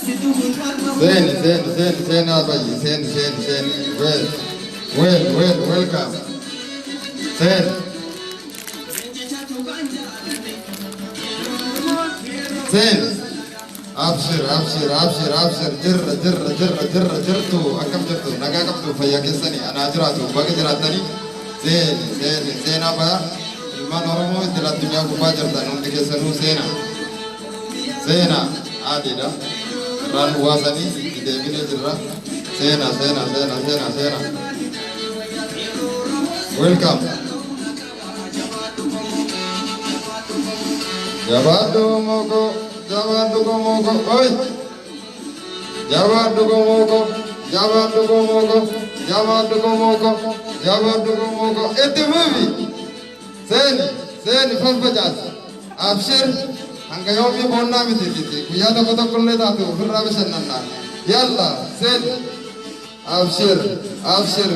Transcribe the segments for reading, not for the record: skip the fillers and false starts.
Seeni, seeni, seeni, seenaa bayyi, seeni, seeni, seeni. Well, well, well, welcome. Seeni. Seeni. Abshir, abshir, abshir, abshir, jirra, jirra, jirra, jirra, jirtu, akkam jirtu, nagaa qabdu, fayyaa keessanii, anaa jiraatu, baga jiraattanii, seeni, seeni, seenaa baya, ilmaan Oromoo idil addunyaa gubbaa jirtan hundi keessanuu seena. Seena, adiidha. Irraan nu baasanii itti deebinee jirra. Seena, seena, seena, seena, seena. Welcome. Jabaadhu moko, jabaadhu moko, oi. Jabaadhu moko, jabaadhu moko, jabaadhu moko, jabaadhu moko. Itti fufi. Seeni, seeni faffacaasi. Abshir, hanga yoomii boonnaa miti miti. Guyyaa tokko tokko illee taatu ofirraa bashannannaa. Yalla, seeni. Abshir, abshir.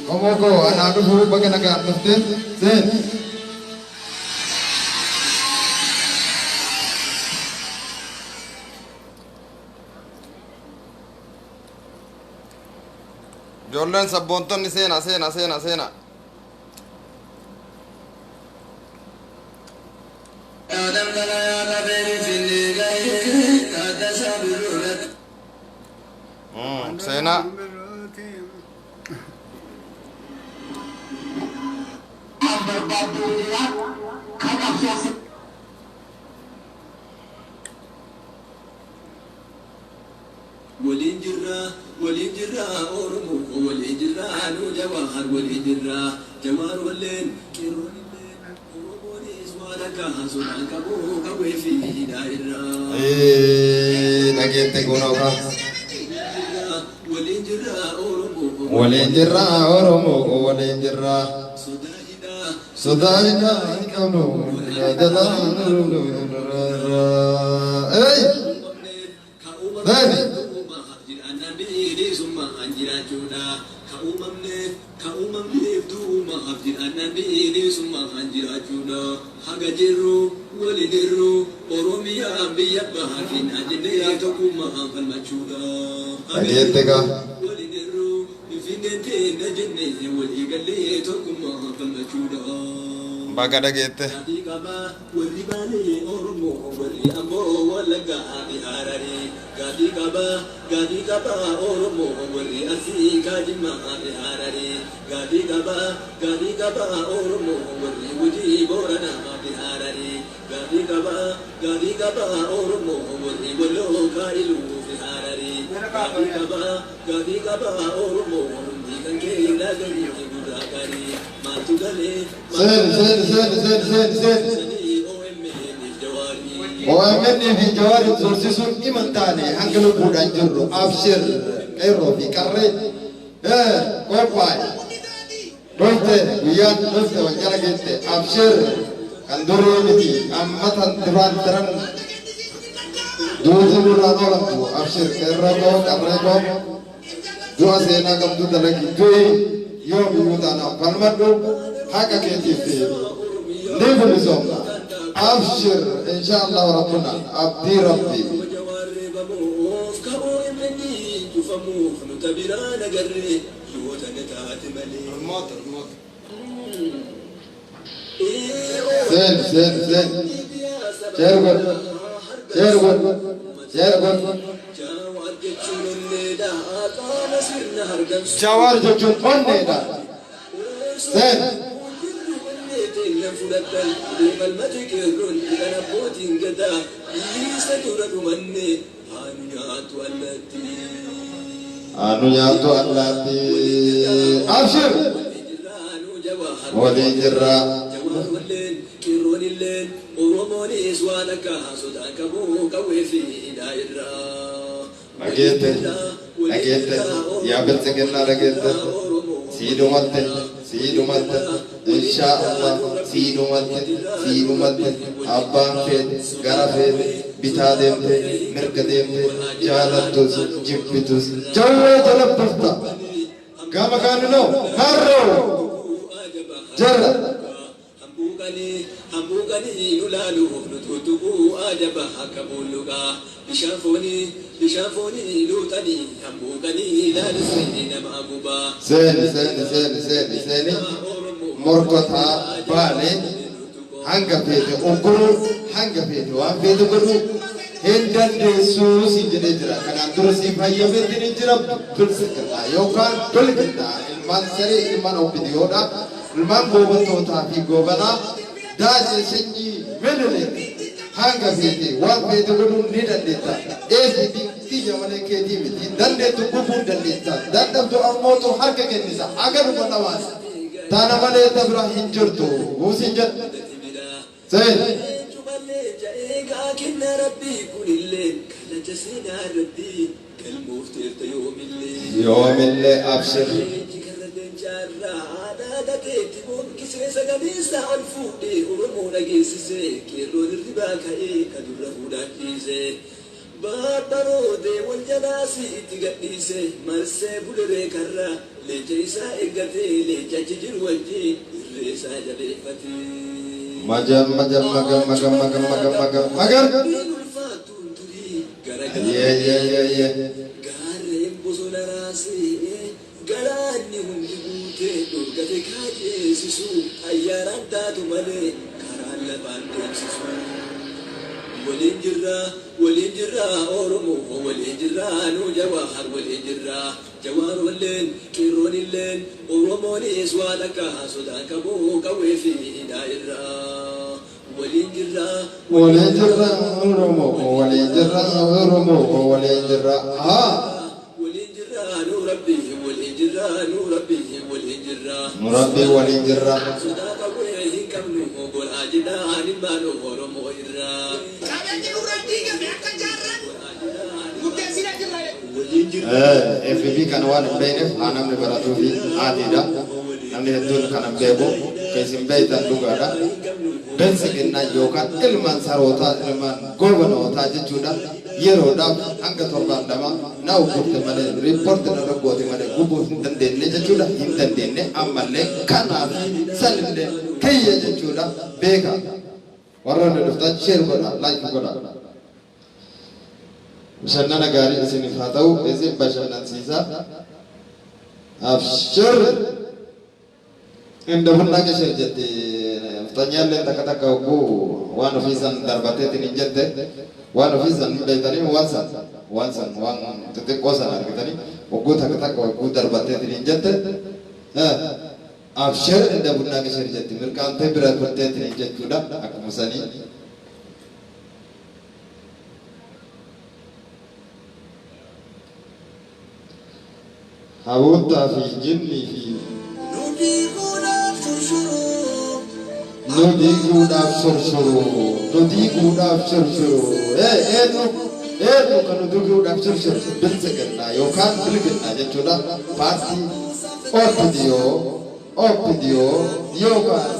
Qomoo koo anaa dhufuu baga nagaan dhufte. Seeni. Ijoolleen sabboontonni seena, seena, seena, seena. Seenaa. Waliin jirra, waliin jirra, Oromoo koo waliin jirra, nu Jawaar waliin jirra. Jawaar walleen, qeerroon illeen, Oromoonis waan akka sodaan qabu qawwee fi hidhaa irraa. Dhageette kunoo kaa. Waliin jirra, Oromoo koo Waliin jirra Oromoo koo waliin jirra. Sodaa hidhaa, Sodaa hidhaa hin qabnu. Jalaa Hey! Seeni. Ka uumamneef du'uumaaf jiraannaan bilisummaan jiraachuudha. Haga jirru waliin irru Oromiyaan biyya bahaa keenyaa jennee tokkummaan falmachuudha. Dhageette kaa. Waliin irru Finfinneen teenna jennee walii gallee tokkummaan falmachuudha. Baga dhageette. Gaaffii qabaa warri Baalee Oromoo warri Amboo Wallaggaa fi Hararii. Gaaffii qabaa gaaffii qabaa Oromoo warri Arsii Kaajimmaa fi Hararii. Gaaffii qabaa gaaffii qabaa Oromoo warri Gujii Booranaa fi Hararii. Gaaffii qabaa gaaffii qabaa Oromoo warri Walloo Kaayiluu fi Hararii. Gaaffii qabaa gaaffii qabaa Oromoo hundi kan keenya galii gurraa qarii. Maaltu galee Seeni, seeni, seeni, seeni, seeni, seeni. sanii OMN Jawaarii. OMN fi Jawaar zorsiisuun dhimma hin taane hanga lubbuudhaan jirru. Abshir qeerroo fi qarree qophaa'e. Dhufte guyyaan dhufte wal jala geette abshir kan durii miti amma tan duraan daran duutii nurraan oolamtu abshir qeerroo koo qarree koo du'a seenaa qabdu dalagi du'i yoomiyyuu taanaan falmadhu haqa keetiif ni bilisoomna abshir insha Allah rabbuna abdii rabbi. Jawaarree bamuuf ka OMN cufamuuf nuta biraa nagarree yoo tana taate malee. Remote, remote. Seen, seen, seen. Share godh. Share godh. Share godh. Jawaar jechuun onneedha qaama sirna hargansu. Jawaar jechuun onneedha. Seen. Fudhadhan falmate qeerroon kan abbootiin gadaa dhiisa dura dhumanne haanu nyaatu allatti. Anu nyaatu allaatti. Abshir. Waliin jirra. Jawaar walleen qeerroon illeen Oromoonis waan akka sodaan qabu qawwee fi hidhaa irraa. Dhageette. Dhageette. Yaa biltsiginnaa dhageette. Sii dhumatte. Sii dhumatte. Insha Allah. Sii dhumatte. Sii dhumatte. Abbaan feete. Gara feete. Bitaa deemte. Mirga deemte. Jaalattus. Jibbitus. Jawwee jala bulta. Gama kaaninoo. Harroo. Jara. Hambuuqanii hambuuqanii nu laaluuf nu tuttuquu ajaba akka bulluqaa bishaan foonii Bishaan foonii luuxanii hambuuqanii laalessanii nama gubaa. Seeni seeni seeni seeni seeni morkotaa Baalee hanga feete ugguruu, hanga feete waan feete godhuu hin dandeessuu siin jedhee jira. Kanaan dura siif hayyameetiin hin jira. Bilsiginnaa yookaan bilginnaa, ilmaan saree, ilmaan OPDOdha, ilmaan goobattootaa fi goobanaa daacee sanyii Minilik, hanga feete waan feete godhuu ni dandeetta. FB kiyya malee keetii miti. Dandeettu gubuu dandeetta, dadhabdu ammootu harka kennisa. Agaruma lamaan tana malee ta bira hin jirtu siin jedha. Seen. Leencumallee ja'ee kenna rabbii kunillee kallacha seenaa irratti galmoofteerta yoomillee. Yoomillee, abshir. Leenci karra leencaarraa aadaa gateetti bonkisee sagaleessaa ol fuudhee Oromoo dhageessisee qeerroon hirribaa ka'ee ka durra fuudhaan dhiisee. Babbaroodee wal jalaasii itti gadhiise marsee buleree karra leenca isaa eeggatee leenca achi jiru wajjin irree isaa jabeeffatee. Majan majan magan magan magan magan magan magan. Dubbiin ulfaattuun turii gara Yee yee yee yee. Gaarreen bosona raasee galaanni hundi guutee dhorgate kaajeessisu xayyaaraan taatu malee karaan lafaan deemsisu. Waliin jirra, waliin jirra, Oromoo waliin jirra, nu Jawaar waliin jirra. Jawaar walleen qeerroon illeen Oromoonis waan akka sodaan qabu qawwee fi hidhaa irraa. Waliin jirra. Waliin jirra, Oromoo waliin jirra, Oromoo waliin jirra. Haa. Waliin jirra nu rabbi, waliin jirra nu rabbi, waliin jirra. Nu rabbii waliin jirra. Sodaa qawwee hin qabnu golaa jedhaan ilmaan Oromoo irraa. Qabeenyi nurraa diigame akka jaarran murteessinaa jirra. Waliin jirra. FB kana waan hin beekneef haa namni baratuu fi haatiidha. Namni hedduun kana hin beeku. Kan isin beektan dhugaadha. Bilsiginnaa yookaan ilmaan sarootaa, ilmaan goobanootaa jechuudha. Yeroodhaaf hanga torbaan 2 na uggurte malee, riippoorti narra goote malee gubuu hin dandeenye jechuudha. Hin dandeenye ammallee, kanaaf sanillee kiyya jechuudha. Beeka. Warroonni dhuftan share godha, like godha. Bashannana gaarii isiniif haa ta'u, isin bashannansiisa. Abshir. Inda bunnaa qishir jetti. Naftanyaalleen takka takka hogguu waan ofii san darbateetiin hin jette, waan ofii san hin beektanii, waan san waan san waan xixiqqoo san argitanii hogguu takka takka hogguu darbateetiin hin jette, abshir inda bunnaa qishir jetti, mirqaantee bira kurteetiin hin jechuudha akkuma sanii. Habuuttaa fi jinnii fi. Nu diiguudhaaf shurshuruu. Nu diiguudhaaf shurshuruu. Nu diiguudhaaf shurshuruu. Ee, eenyu eenyu kan nu diiguudhaaf shurshuru? Biltsiginnaa yookaan bilginnaa jechuudha. Paartii OPDO, OPDO yookaan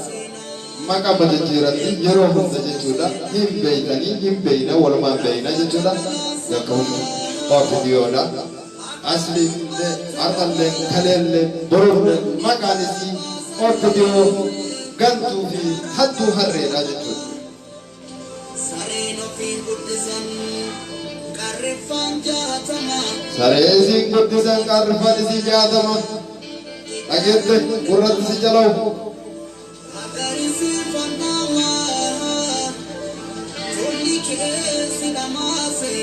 maqaa jijjiiratti yeroo hunda jechuudha. Hin beeytanii, hin beeyna, walumaan beeyna jechuudha. Yakka hundi OPDOdha. Asliillee, har'allee, kaleellee, borullee maqaan isii OPDO gantuu fi hattuu harreedha jechuudha. Sareen ofii guddisan qarriffaan 60. Saree isiin guddisan qarrifaan isii 60. Dhageette gurratti si calawu. Agarisiifannama. Tolli keessi dhamaase.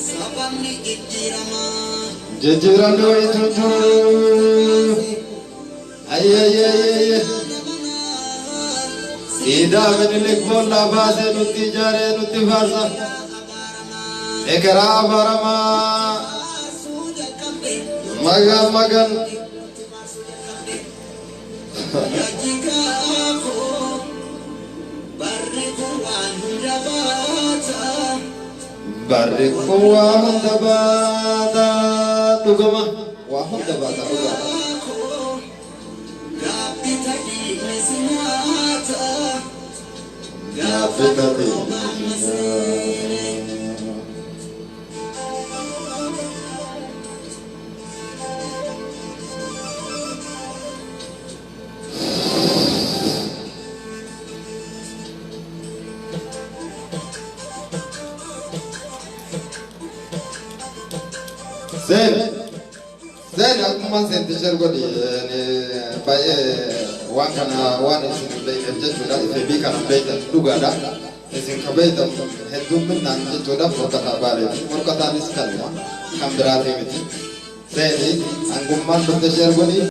Sababni jijjiirama. Jijjiiramni wayitu jiru. Ayyayyayyaye. Siidaa Minilik boollaa baasee nutti ijaaree nutti faarsa. Ekeraa abaaramaa. Magan magan. Yajikaako barri kun waan hunda baata. Barri kun waa hunda baata dhugama. Waa hunda baata dhugaadha. Gaabbi tadhiine si nyaata. Gaabbi tadhiine si nyaata. Seen seen akkuma seente share godhi. Baay'ee waan kana waan isin hin beekneef jechuudha. Ifeebii kana hin beektan dhugaadha. Isin ka beektan hedduminaan jechuudha morkataa baaleeti. Morkataanis kanuma kan biraatii miti. Seeni hangummaan dhufte share godhi.